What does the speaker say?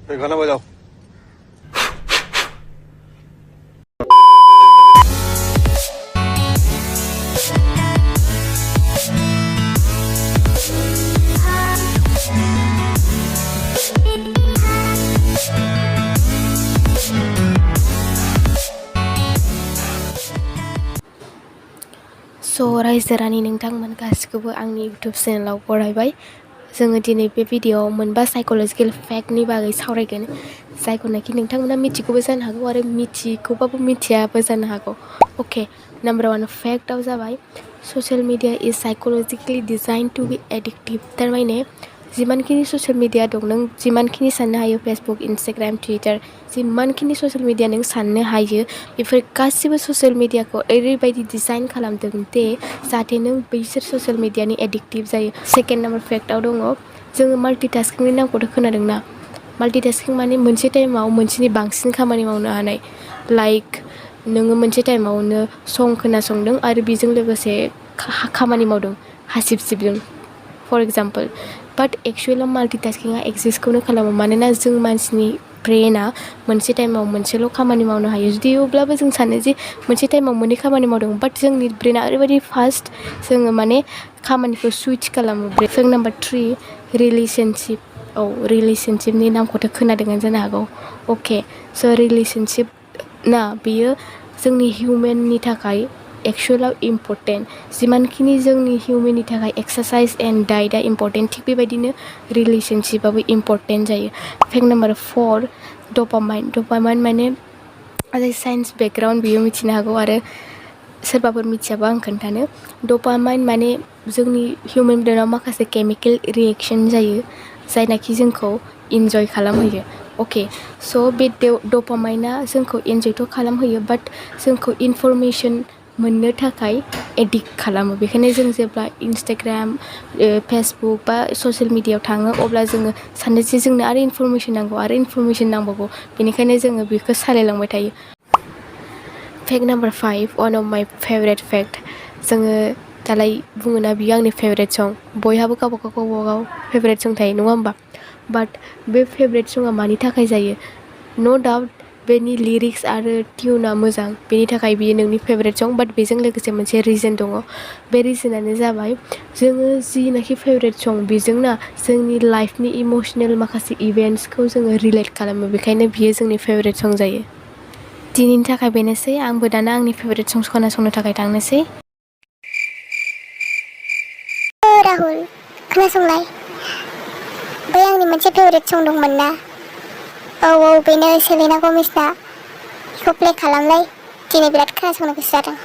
फिर गाना बजाओ। रायजो रानि नोंथांमोन गासिखौबो आंनि इउटुब चेनेलाव बरायबाय। जोङो दिनै बे भिडिअआव मोनबा साइकोलजिकेल फेक्टनि बागै सावरायगोन, जायखौनाखि नोंथांमोना मिथिगौबो जानो हागौ आरो मिथिगौबाबो मिथियाबो जानो हागौ। अके, नाम्बार 1 फेक्टआव जाबाय social media is psychologically designed to be addictive. थारमाने जिमानखिनि ससियेल मिडिया दं, नों जिमानखिनि साननो हायो फेसबुक, इन्सटाग्राम, टुइटार, जिमानखिनि ससियेल मिडिया नों साननो हायो, बेफोर गासिबो ससियेल मिडियाखौ ओरैबायदि डिजाइन खालामदों दे जाहाथे नों बैसोर ससियेल मिडियानि एडिक्टिभ जायो। सेकेन्ड नाम्बार फेक्टआव दङ, जोङो माल्टिटास्किंनि नामखौथ' खोनादोंना। माल्टिटास्किं माने मोनसे टाइमाव मोनसेनि बांसिन खामानि मावनो हानाय। लाइक नोङो मोनसे टाइमावनो सं खोनासंदों आरो बेजों लोगोसे खामानि मावदों, हासिब सिबदों फर एग्जाम्पल। बाट एक्सुवेलाव माल्टिटास्किंआ एक्जिस्टखौनो खालामो, मानोना जों मानसिनि ब्रेना मोनसे टाइमाव मोनसेल' खामानि मावनो हायो। जुदि अब्लाबो जों सानो जे मोनसे टाइमाव मोननै खामानि मावदों, बाट जोंनि ब्रेना ओरैबायदि फास्ट, जोङो माने खामानिखौ सुइच खालामो। Fact number 3 relationship. रिलेसनशिपनि नामखौथ' खोनादोंआनो जानो हागौ। अके, रिलेसनशिप ना बेयो जोंनि हिउमेननि थाखाय एक्सुवेलाव इम्परटेन्ट। जिमानखिनि जोंनि हिउमेननि थाखाय एक्सारसाइज एन्ड डाइटआ इम्परटेन्ट, थिग बेबायदिनो रिलेसनशिपआबो इम्परटेन्ट जायो। Fact number 4 डपामाइन। डपामाइन माने साइन्स बेकग्राउन्ड बियो मिथिनो हागौ आरो सोरबाफोर मिथियाबा आं खोन्थानो। डपामाइन माने जोंनि हिउमेन ब्रेनाव माखासे केमिकेल रिएक्सन जायो, जायनाखि जोंखौ इन्जय खालामहोयो। अके, बे डपामाइना जोंखौ इन्जयथ' खालामहोयो, बाट जोंखौ इनफरमेसन मोननो थाखाय एडिक्ट खालामो। बेखायनो जों जेब्ला इन्सटाग्राम, फेसबुक बा ससियेल मिडियायाव थाङो, अब्ला जोङो सानो जे जोंनो आरो इनफरमेसन नांगौ आरो इनफरमेसन नांबावगौ, बेनिखायनो जोङो बेखौ सालायलांबाय थायो। फेक्ट नाम्बार 5 वान अफ माइ फेभरेट फेक्ट। जोङो दालाय बुङोना बियो आंनि फेभरेट सं। बयहाबो गावबागाव फेभरेट सं थायो, नङा होमबा? बाट बे फेभरेट सङा मानि थाखाय जायो? न' डाउट बेनि लिरिक्स आरो टिउना मोजां, बेनि थाखाय बियो नोंनि फेभरेट सं, बाट बेजों लोगोसे मोनसे रिजन दङ। बे रिजनानो जाबाय जोङो जिनाखि फेभरेट सं बेजोंना जोंनि लाइफनि इमसनेल माखासे इभेन्ट्सखौ जोङो रिलेट खालामो, बेखायनो बियो जोंनि फेभरेट सं जायो। दिनैनि थाखाय बेनोसै, आंबो दाना आंनि फेभरेट सं खोनासंनो थाखाय थांनोसै। राहुल, खोनासंलाय, बै आंनि मोनसे फेभरेट सं दंमोन ना, औ बेनो सेलेना गमेसना, बेखौ प्ले खालामलाय, दिनै बिराद खोनासंनो गोसो जादों।